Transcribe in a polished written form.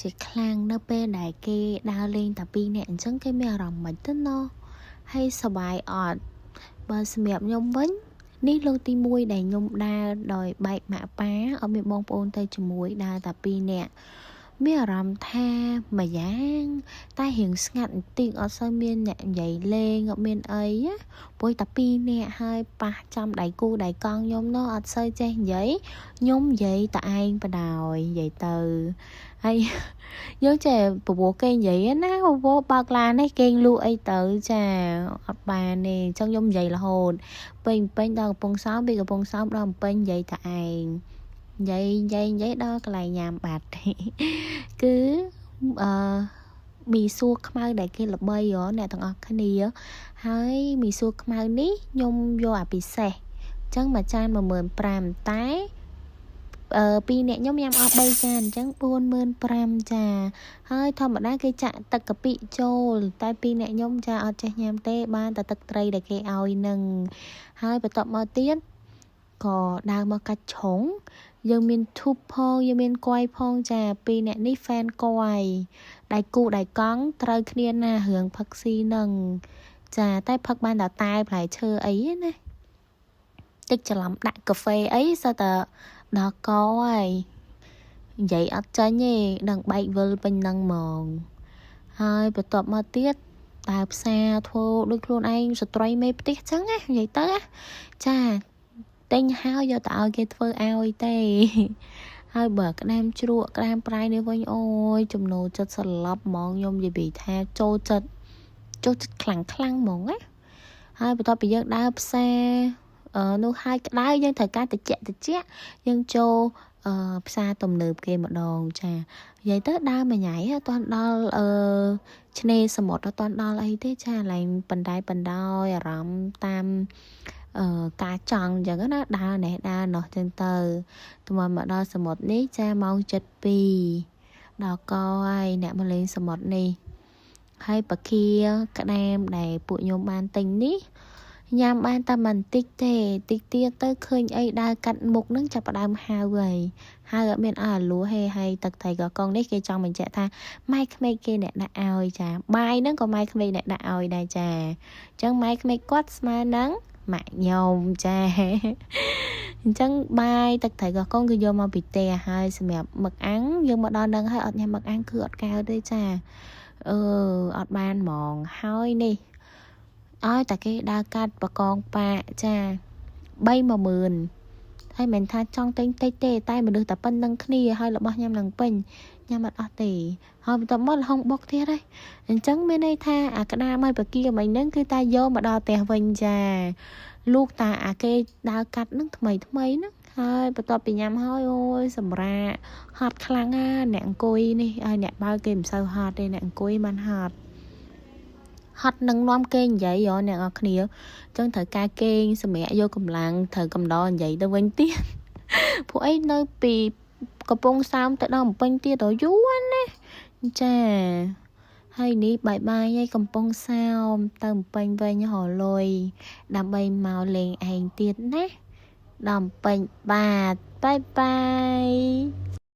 ជាខ្លាំងនៅពេលដែលគេដើរលេងតែពីរនាក់អញ្ចឹងគេមានអារម្មណ៍មិនទៅណោះហើយសប្បាយអត់បើសម្រាប់ខ្ញុំវិញនេះលើកទី1ដែលខ្ញុំដើរដោយបែកម៉ាក់ប៉ាអត់មានបងប្អូនទៅជាមួយដើរតែពីរនាក់មានអារម្មណ៍ថាមួយយ៉ាងតែរៀងស្ងាត់បន្តិចអត់សូវមានអ្នកនិយាយលេងអត់មានអីណាព្រោះតែពីរនាក់ហើយប៉ះចំដៃគូដៃកង់ខ្ញុំនោះអត់សូវចេះនិយាយខ្ញុំនិយាយតែឯងបដ ாய் និយាយទៅហើយយើងចេះពពោះគេនិយាយណាពពោះបើកឡាននេះគេងលក់អីទៅចាអត់បានទេអញ្ចឹងខ្ញុំនិយាយរហូតពេញពេញដល់កំពង់សោមពីកំពង់សោមដល់ពេញនិយាយតែឯងនិយាយនិយាយនិយាយដល់កន្លែងញ៉ាំបាត់គឺអឺមីសួរខ្មៅដែលគេល្បីហ៎អ្នកទាំងអស់គ្នាហើយមីសួរខ្មៅនេះខ្ញុំយកអាពិសេសអញ្ចឹងមួយចាន15000តែអឺពីរអ្នកខ្ញុំញ៉ាំអស់3ចានអញ្ចឹង45000ចាហើយធម្មតាគេចាក់ទឹកកាពិចូលតែពីរអ្នកខ្ញុំចាអត់ចេះញ៉ាំទេបានតែទឹកត្រីដែលគេឲ្យនឹងហើយបន្ទាប់មកទៀតក៏ដើរមកកាច់ឆុងយើងមានធូបផងយើងមានគយផងចាពីរអ្នកនេះ fan គយដៃគូដៃកង់ត្រូវគ្នាណារឿងផឹកស៊ីនឹងចាតែផឹកបានតែតែផ្លែឈើអីណាតិចច្រឡំដាក់កាហ្វេអីសើតែដល់កហើយនិយាយអត់ចាញ់ទេដឹងបែកវិលពេញនឹងហ្មងហើយបន្ទាប់មកទៀតដើរផ្សារធ្វើដូចខ្លួនឯងស្ត្រីមេផ្ទះចឹងណានិយាយទៅចាទិញហើយយកទៅឲ្យគេធ្វើឲ្យទេហើយបើក្តាមជ្រក់ក្តាមប្រៃនេះវិញអូយចំណូលចិត្តស្លាប់ហ្មងខ្ញុំនិយាយថាចូលចិត្តចូលចិត្តខ្លាំងខ្លាំងហ្មងណាហើយបន្ទាប់ពីយើងដើរផ្សារអឺនោះហើយក្តៅយើងត្រូវការតិចតិចយើងចូលអឺផ្សារទំនើបគេម្ដងចានិយាយទៅដើរមួយថ្ងៃអត់ទាន់ដល់អឺឆ្នេរសមុទ្រអត់ទាន់ដល់អីទេចាឡើងបណ្ដាយបណ្ដោយអារម្មណ៍តាមអឺការចង់អញ្ចឹងណាដើរនេះដើរនោះអញ្ចឹងទៅទៅមកដល់សមុទ្រនេះចាម៉ោង7:02ដល់កហើយអ្នកមកលេងសមុទ្រនេះហើយបាគាក្តាមដែលពួកខ្ញុំបានទិញនេះញ៉ាំបានតែបន្តិចទេតិចទៀតទៅឃើញអីដើរកាត់មុខនឹងចាប់ផ្ដើមហៅហើយហៅអត់មានអស់អាលួហេហើយទឹកត្រីកកងនេះគេចង់បញ្ជាក់ថាម៉ែក្មេកគេអ្នកដាក់ឲ្យចាបាយហ្នឹងក៏ម៉ែក្មេកអ្នកដាក់ឲ្យដែរចាអញ្ចឹងម៉ែក្មេកគាត់ស្មើនឹងម៉ាក់ខ្ញុំចាអញ្ចឹងបាយទឹកត្រីកោះកុងគឺយកមកពីផ្ទះហើយសម្រាប់មឹកអាំងយើងមកដល់នឹងហើយអត់ញ៉ាំមឹកអាំងគឺអត់កើតទេចាអឺអត់បានហ្មងហើយនេះឲ្យតែគេដើរកាត់បកងប៉ាក់ចា30000ហើយមិនថាចង់ទិញតិចទេតែមនុស្សតែប៉ុណ្្នឹងគ្នាហើយរបស់ញ៉ាំនឹងពេញញ៉ាំអត់អស់ទេហើយបន្ទាប់មកលហុងបុកទៀតហើយអញ្ចឹងមានន័យថាអាក្តាមហើយបកាមិញហ្នឹងគឺតែយកមកដល់ផ្ទះវិញចាលូកតាអាគេដើរកាត់នឹងថ្មីថ្មីហ្នឹងហើយបន្ទាប់ពីញ៉ាំហើយអូយសម្រាកហត់ខ្លាំងណាអ្នកអង្គុយនេះហើយអ្នកបើគេមិនសូវហត់ទេអ្នកអង្គុយបានហត់ហត់នឹងនាំគេនិយាយហ៎អ្នកនរគ្នាអញ្ចឹងត្រូវការគេងសម្រាប់យកកម្លាំងត្រូវកំដរនិយាយទៅវិញទៀតពួកអីនៅពីកំពង់សោមទៅដល់ភ្នំពេញទៀតដល់យូរណាចាហើយនេះបាយបាយហើយកំពង់សោមទៅភ្នំពេញវិញរលុយដើម្បីមកលេងឯងទៀតណាដល់ភ្នំពេញបាទបាយបាយ។